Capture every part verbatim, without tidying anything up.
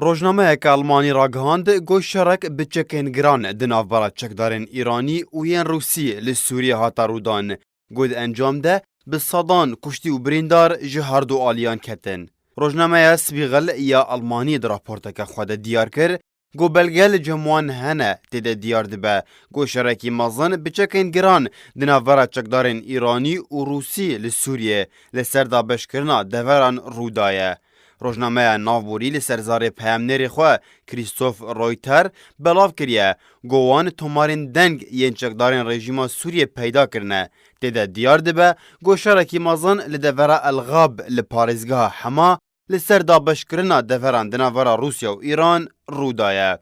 Rojnameyeke Almanî ragihand, got şerek bi çekên giran di navbera çekdarên Îranî û yên Rûsî li Sûriyê hate rûdan. Got di encam de bi sedan kuştî û birîndar ji her du aliyan ketin. Rojnameya Spiegel ya Almanî di raporteke xwe de diyar kir, got belge li cem wan hene, tê de diyar dibe, got şerekî mezin bi çekên giran di navbera çekdarên Îranî û Rûsî li Sûriyê li ser dabeşkirina deveran rû daye. Rojnameya navborî li ser zarê peyamnêrê xwe Christoph Reuter belav kiriye, got wan tomarên deng yên çekdarên rejîma Sûriyê peyda kirine. Tê de diyar dibe, got şerekî mezin li devera El Gab li parêzgeha Hema li ser dabeşkirina deveran di navbera Rûsya û Îran rû daye.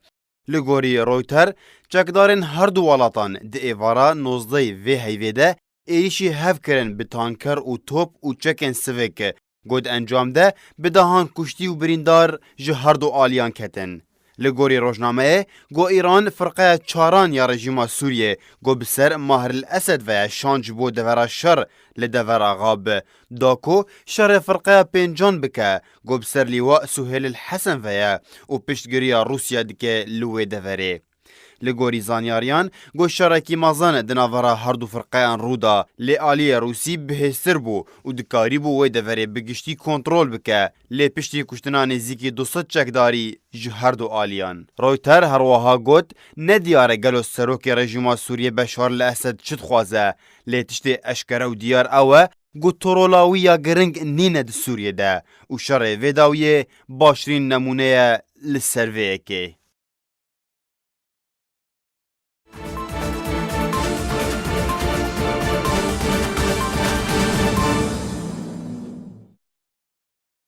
Li gorî Reuter, çekdarên her du welatan di êvara nozdehê vê heyvê de êrîşî hev kirin bi tanker û top û çekên sivik, got encam de bi dehan kuştî û birîndar ji her du aliyan ketin. Li gorî rojnameyê, got Îran firqeya çaran ya rejîma Sûriyê, got bi ser Mahr el Esed ve ye şand ji bo devera şer li devera Xab, da ku şerê firqeya pêncan bike, got bi ser lîwa Suhêl el Hesen ve ye û piştgiriya Rûsya dike li wê deverê. Li gorî zanyariyan, got şerekî mezin di navbera her du firqeyan rû da, lê aliyê Rûsî bihêztir bû û dikarîbû wê deverê bi giştî kontrol bike, lê piştî kuştina nêzîkî du sed çekdarî ji her du aliyan. Reuter her wiha got, ne diyar e gelo serokê rejîma Sûriyê Beşar el Esed çi dixwaze, lê tiştê eşkere û diyar ew e, got torola wî ya giring nîne di Sûriyê de û şerê vê dawiyê baştirîn nemûne ye li ser vê yekê.